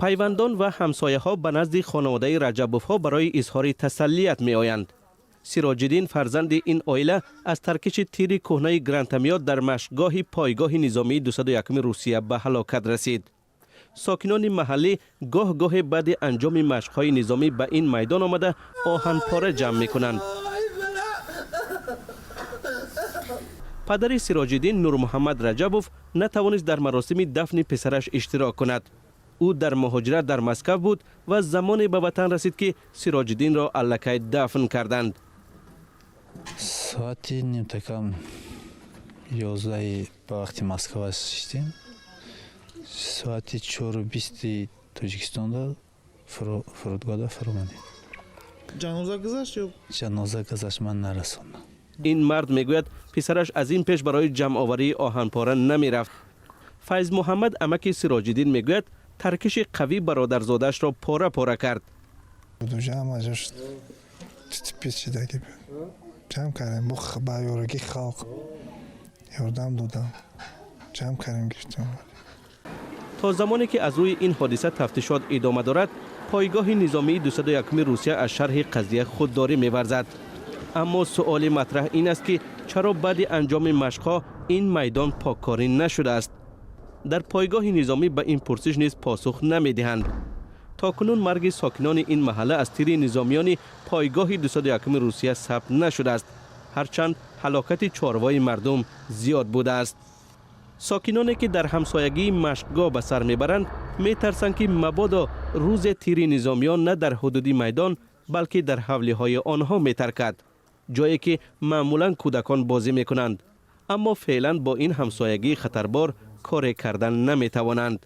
Пайвандон ва ҳамсояҳо ба назди хонаводаи Раҷабовҳо барои изҳори тасаллият меоянд. Сироҷиддин, фарзанди ин оила, аз таркиши тири кӯҳнаи гранатомёт дар машқгоҳи пойгоҳи низомии 201 Русия ба ҳалокат расид. Сокинони маҳаллӣ гоҳ-гоҳе баъди анҷоми машқҳои низомӣ ба ин майдон омада, оҳанпора ҷамъ мекунанд. Падари Сироҷиддин, Нурмуҳаммад Раҷабов, натавонист дар маросими дафни писараш иштирок кунад. Ӯ дар муҳоҷират дар Москав буд ва замоне ба ватан расид, ки Сироҷиддинро аллакай дафн карданд. Соати нимтакам 11 ба вақти Москва шиштем, соати 4:20 Тоҷикистонда фурудгоҳда фуромадем. Ҷаноза гузашт ё? Ҷаноза гузашт, ман нарасондам. Ин мард мегӯяд, писараш аз ин пеш барои ҷамъоварии оҳанпора намерафт. Файзмуҳаммад, амаки Сироҷиддин, мегӯяд, таркиши қавӣ бародарзодаашро пора пора кард. Ҷамъ кардем, ба ёрагии халқ ёрдам додам, ҷамъ кардем, гирифтем. То замоне ки аз рӯи ин ҳодиса тафтишот идома дорад, пойгоҳи низомии 201 Русия аз шарҳи қазия худдорӣ меварзад. Аммо суоли матраҳ ин аст, ки чаро баъди анҷоми машқҳо ин майдон поккорӣ нашудааст? Дар пойгоҳи низомӣ ба ин пурсиш низ посух намедиҳанд. То кунун марги сокинони ин маҳалла аз тири низомиёни пойгоҳи 201 Русия сабт нашудааст, ҳарчанд ҳалокати чорвои мардум зиёд будааст. Сокиноне ки дар ҳамсоягии машқгоҳ ба сар мебаранд, метарсанд, ки мабодо рӯзе тири низомиён на дар ҳудуди майдон, балки дар ҳавлиҳои онҳо метаркад, ҷое ки маъмулан кӯдакон бозӣ мекунанд, аммо феълан бо ин ҳамсоягии хатарбор коре кардан наметавонанд.